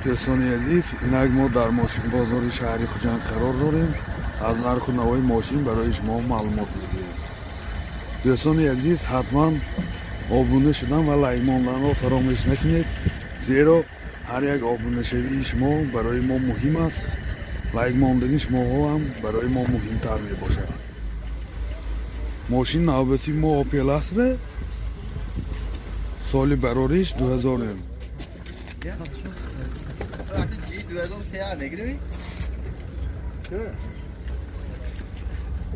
Дӯстони азиз, инак мо дар мошинбозори шаҳри Хуҷанд қарор дорем. Аз нарху навои мошин барои шумо маълумот медиҳем. Дӯстони азиз, ҳатман обуна шудан ва лайк монданро фаромӯш накунед, зеро ҳар як обунашавии шумо барои мо муҳим аст, лайк мондани шумоҳо ҳам барои мо муҳимтар мебошад. Мошин навбати мо Опел Астра, соли барориш 2000. G 2003 мегирӣ?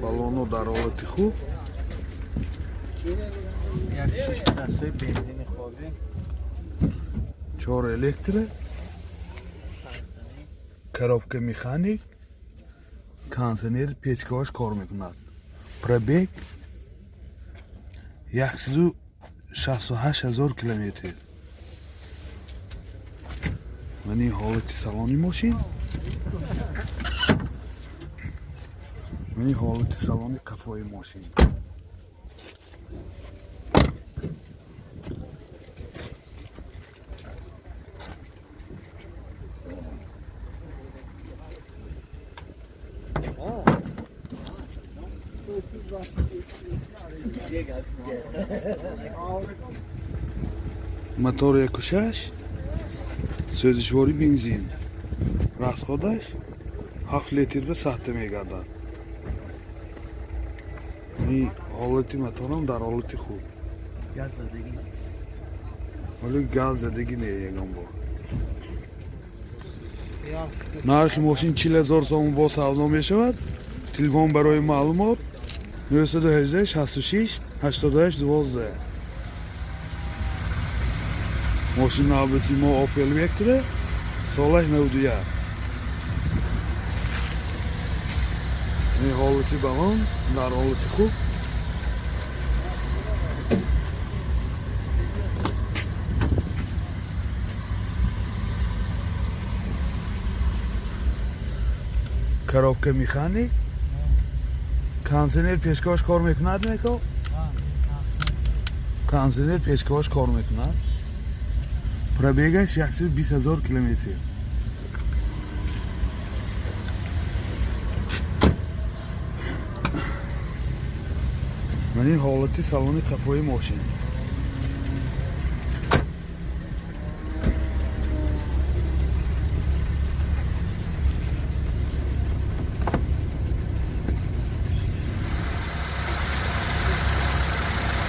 Балоно дар ҳолати хуб. Як шиш дастҳои бензини хобӣ. Чор электро, коробка механик, кондитсионер, печкаҳош кор мекунад. Пробег 168 000 километр. Мани ҳолати салони мошин, мани ҳолати салони қафои мошин. Мотор 1,6, сӯзишворӣ бензин, расходаш 7 литр ба сатта мегардад. Ни ҳолати моторам дар ҳолати хуб. Газ задагӣ нест. Вале газ задагӣ не ягон бор. Нархи мошин 40 000 сомон, бо савдо мешавад. Телефон барои маълумот 918 66 88 12. Мошин навбати мо Опел Вектра, солаш 91. Ин ҳолати балон дар ҳолати хуб. Коробка механик, кондитсионер, печкаҳош кор мекунад. Меко кондитсионер, печкаҳош кор мекунад. Пробегаш 120 000 километр. Ман ин ҳолати салони қафои мошин.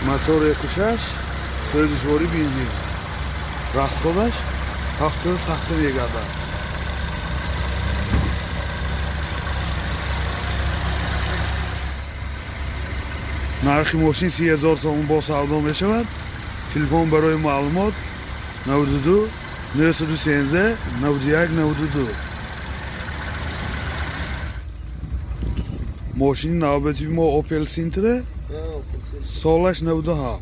Мотор 1,6, сӯзишворӣ бензин, расходаш ҳафтоду сахта мегардад. Нархи мошин 30 000 сомон, бо савдо мешавад. Телефон барои маълумот 92 913 91 92. Мошини навбати мо Опел Синтра, солаш 97.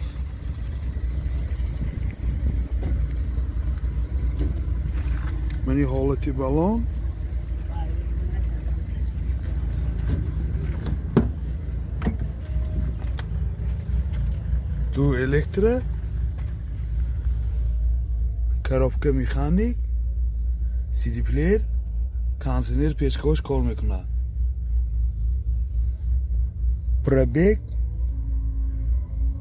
Мани ҳолати балон. Ду электро, коробка механик, сиди плеер, кондитсионер, печкаҳош кор мекунад. Пробег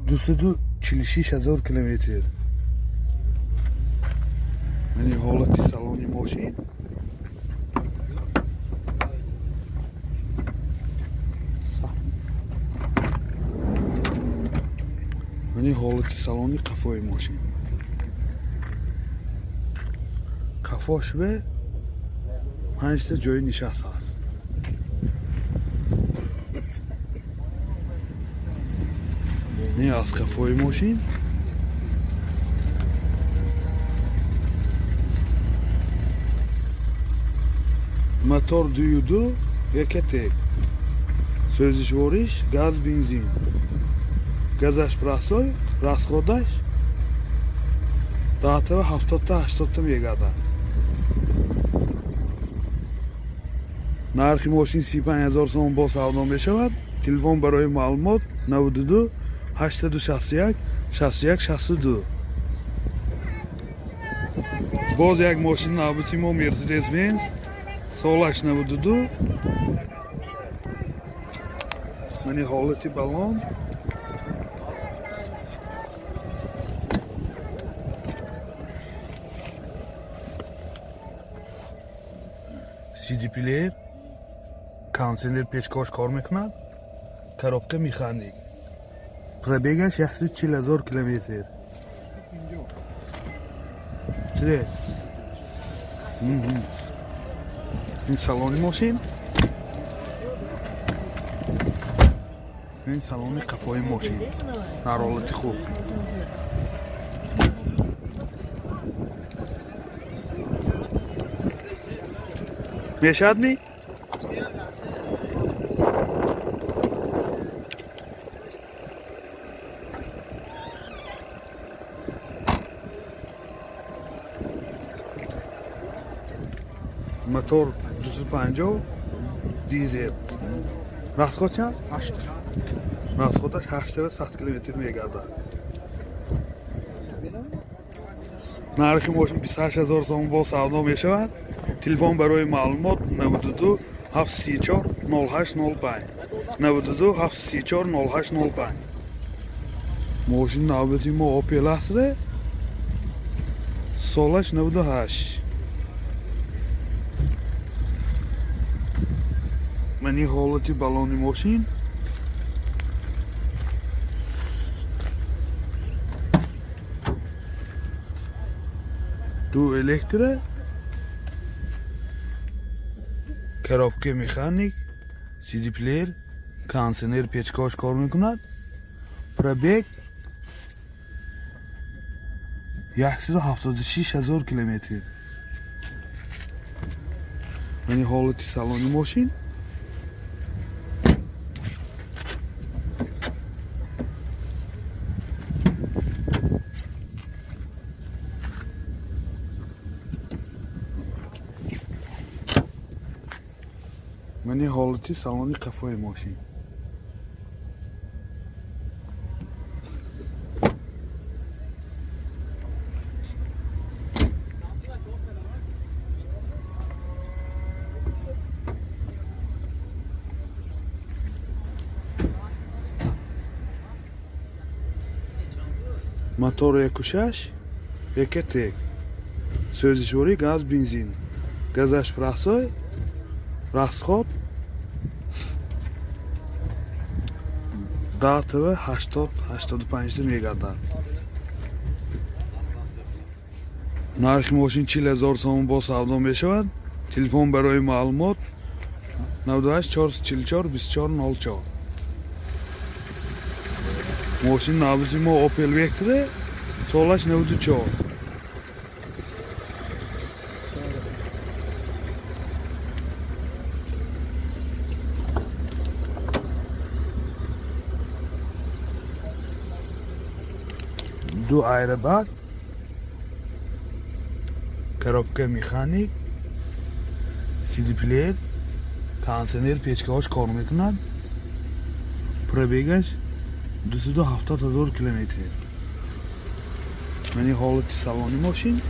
246 000 километр. Мани ҳолати салони мошин. Мани ҳолати салони қафои мошин. Қафош бе панҷта ҷои нишаст ҳаст. Не, аз қафои мошин. Мотор 2,2 ЭКТ, сӯзишвориш газ, бензин, газаш простой, расходаш даҳтава 70-та 80-та мегардад. Нархи мошин 35 000 сомон, бо савдо мешавад. Телефон барои маълумот 92 861 61 62. Боз як мошини навбати мо Мерседес Бенз, солаш 92. Мани ҳолати балон. CD плеер, кондиционер, печкош кор мекунад, коробка механик. Пробегаш 140 000 километр. Чире? Ин салони мошин. Ин салони қафои мошин. Дар ҳолати хуб. Мешавад ми? Мотор 250 дизел. Расход чанд? 8. Расходаш 800 километр мегардад. Нархи мошин 28 000 сомон бо савдо мешавад. Телефон барои маълумот 92 734 0805, 92 734 0805. Мошини навбати мо Opel Astra, солаш 98. Мани ҳолати балони мошин. Ду электро, коробка механик, CD плеер, кондиционер, печкош кор мекунад. Пробег 176 000 километр. Мани ҳолати салони мошин. Мани ҳолати салони қафои мошин. Мотор 1.6 ЭКТ. Сӯзишворӣ газ, бензин. Газаш прасой, расход 10 80 85 мегардад. Нархи мошин 40 000 сомон бо савдо мешавад. Телефон барои маълумот 98 444 24 04. Мошини навбати мо Opel Vectra, солаш 94. Ду аэробак, коробка механик, CD плеер, кондиционер, печкаҳош кор мекунад. Пробегаш 270 000 километр. Мани ҳолати салони мошин.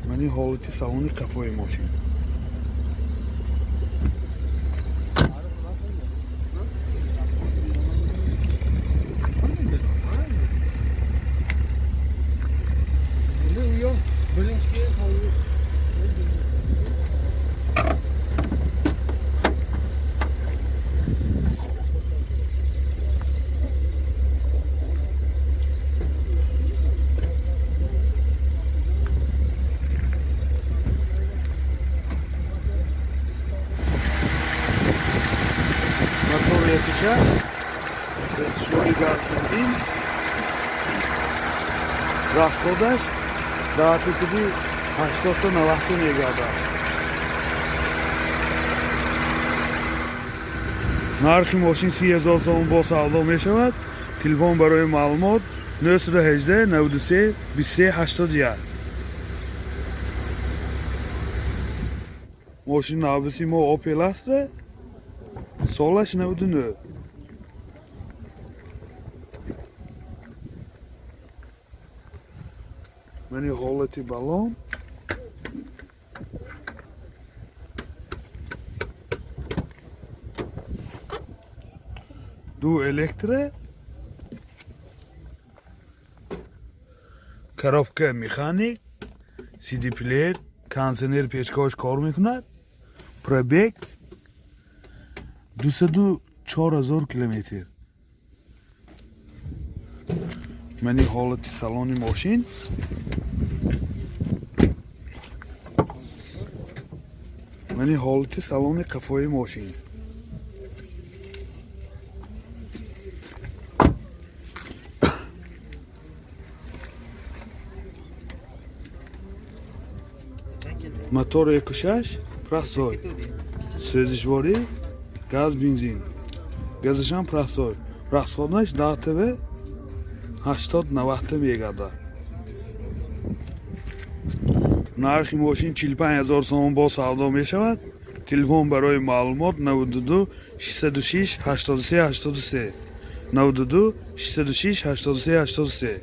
Мани ҳолати салони қафои мошин. Мотор 1.6, сӯзишворӣ газ, бензин. Расходаш дар типи 80 то 90 мегардад. Нархи мошин 30 000 сомон бо савдо мешавад. Телефон барои маълумот 918 93 23 81. Мошини навбати мо Opel Astra, солаш 99. Мани ҳолати баллон. Ду электро, коробка механик, CD плеер, кондиционер, печкаош кор мекунад. Пробег 204 000 километр. Мани ҳолати салони мошин. Мани ҳолати салони қафои мошин. Мотор 1,6, простой, сӯзишворӣ, газ, бензин, газашам простой. Расходаш 10 ТВ 80-90 мегардад. Нархи мошин 45 000 сомон, бо савдо мешавад. Телефон барои маълумот: 92 606 83 83, 92 606 83 83.